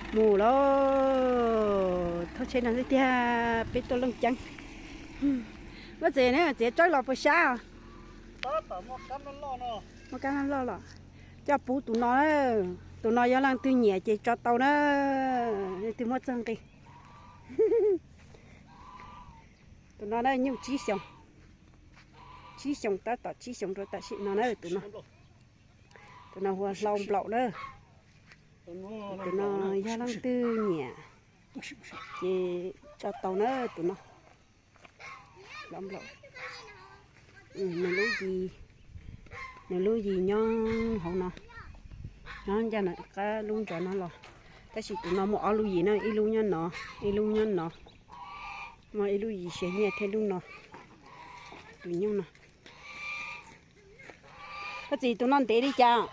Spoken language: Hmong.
Mus lawm, thauj tsheb no xwb tiag, peb tuaj Looj Ceeb. Muab txiv ne, txiv tsawb los puas sab? Muab kab loj loj los. Coj pub tus no, tus no yog leej twg nyiam ces tso tau na, leej twg muab txog nqi. Tus no na nyuj tsib xyoos, tsib xyoos tab tom tsib xyoos rau tam sim no na tus no. Tus no hu ua hlau nplaum na. Tus no yog leej twg nyiam ces tso tau na tus no. Hlau nplaum. Nws lub yis, nws lub yis nyob hauv no, nyob ncaj qab lub ntsa no los. Tab sis tus no muaj ob lub yis na, ib lub nyob no, ib lub nyob no. Muaj ib lub yis siav nyiaj thiab lub no. Tus nyuj no. Koj txiv, tus no ntev li cas?